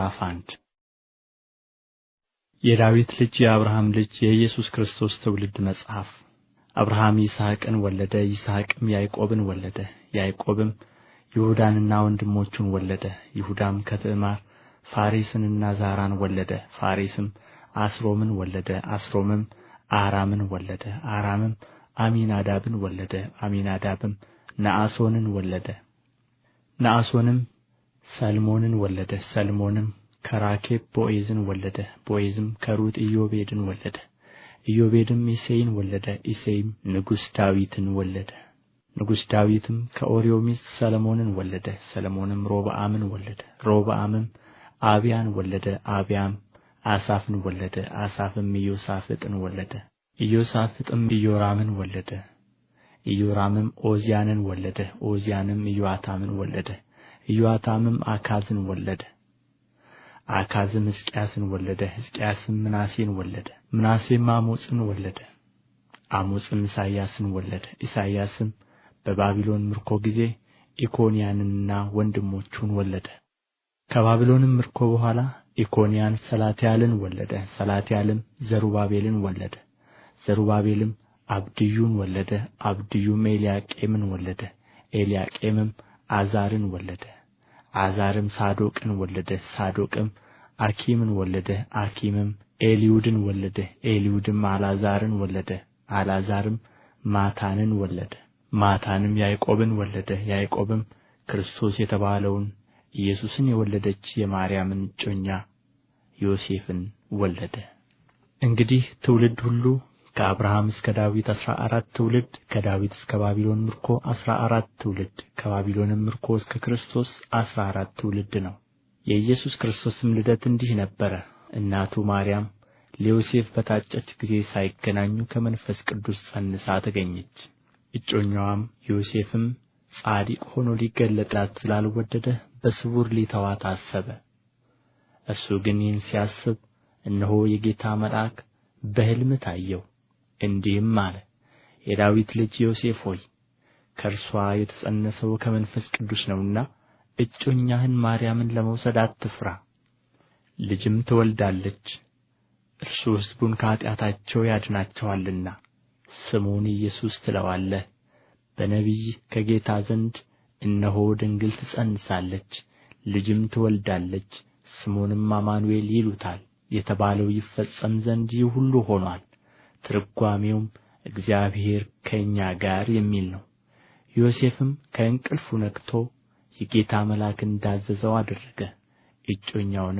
ምዕራፍ 1 የዳዊት ልጅ የአብርሃም ልጅ የኢየሱስ ክርስቶስ ትውልድ መጽሐፍ። አብርሃም ይስሐቅን ወለደ፣ ይስሐቅም ያዕቆብን ወለደ፣ ያዕቆብም ይሁዳንና ወንድሞቹን ወለደ። ይሁዳም ከትዕማር ፋሬስንና ዛራን ወለደ። ፋሬስም አስሮምን ወለደ፣ አስሮምም አራምን ወለደ፣ አራምም አሚናዳብን ወለደ፣ አሚናዳብም ነአሶንን ወለደ። ነአሶንም ሰልሞንን ወለደ፣ ሰልሞንም ከራኬብ ቦዔዝን ወለደ፣ ቦዔዝም ከሩት ኢዮቤድን ወለደ። ኢዮቤድም እሴይን ወለደ፣ እሴይም ንጉሥ ዳዊትን ወለደ። ንጉሥ ዳዊትም ከኦርዮ ሚስት ሰሎሞንን ወለደ። ሰሎሞንም ሮብዓምን ወለደ፣ ሮብዓምም አብያን ወለደ፣ አብያም አሳፍን ወለደ፣ አሳፍም ኢዮሳፍጥን ወለደ። ኢዮሳፍጥም ኢዮራምን ወለደ፣ ኢዮራምም ዖዝያንን ወለደ፣ ዖዝያንም ኢዮአታምን ወለደ፣ ኢዮአታምም አካዝን ወለደ። አካዝም ሕዝቅያስን ወለደ፣ ሕዝቅያስም ምናሴን ወለደ፣ ምናሴም አሞጽን ወለደ፣ አሞጽም ኢሳይያስን ወለደ። ኢሳይያስም በባቢሎን ምርኮ ጊዜ ኢኮንያንንና ወንድሞቹን ወለደ። ከባቢሎንም ምርኮ በኋላ ኢኮንያን ሰላትያልን ወለደ፣ ሰላትያልም ዘሩባቤልን ወለደ፣ ዘሩባቤልም አብድዩን ወለደ፣ አብድዩም ኤልያቄምን ወለደ፣ ኤልያቄምም አዛርን ወለደ፣ አዛርም ሳዶቅን ወለደ፣ ሳዶቅም አኪምን ወለደ፣ አኪምም ኤልዩድን ወለደ፣ ኤልዩድም አልዓዛርን ወለደ፣ አልዓዛርም ማታንን ወለደ፣ ማታንም ያዕቆብን ወለደ። ያዕቆብም ክርስቶስ የተባለውን ኢየሱስን የወለደች የማርያምን እጮኛ ዮሴፍን ወለደ። እንግዲህ ትውልድ ሁሉ ከአብርሃም እስከ ዳዊት 14 ትውልድ፣ ከዳዊት እስከ ባቢሎን ምርኮ 14 ትውልድ፣ ከባቢሎንም ምርኮ እስከ ክርስቶስ 14 ትውልድ ነው። የኢየሱስ ክርስቶስም ልደት እንዲህ ነበረ። እናቱ ማርያም ለዮሴፍ በታጨች ጊዜ ሳይገናኙ ከመንፈስ ቅዱስ ፀንሳ ተገኘች። እጮኛዋም ዮሴፍም ጻድቅ ሆኖ ሊገለጥላት ስላልወደደ በስውር ሊተዋት አሰበ። እርሱ ግን ይህን ሲያስብ እነሆ የጌታ መልአክ በሕልም ታየው፣ እንዲህም አለ፦ የዳዊት ልጅ ዮሴፍ ሆይ፣ ከእርሷ የተፀነሰው ከመንፈስ ቅዱስ ነውና እጮኛህን ማርያምን ለመውሰድ አትፍራ። ልጅም ትወልዳለች፣ እርሱ ሕዝቡን ከኃጢአታቸው ያድናቸዋልና ስሙን ኢየሱስ ትለዋለህ። በነቢይ ከጌታ ዘንድ እነሆ ድንግል ትፀንሳለች፣ ልጅም ትወልዳለች፣ ስሙንም አማኑኤል ይሉታል የተባለው ይፈጸም ዘንድ ይህ ሁሉ ሆኖአል። ትርጓሜውም እግዚአብሔር ከእኛ ጋር የሚል ነው። ዮሴፍም ከእንቅልፉ ነቅቶ የጌታ መልአክ እንዳዘዘው አደረገ፣ እጮኛውንም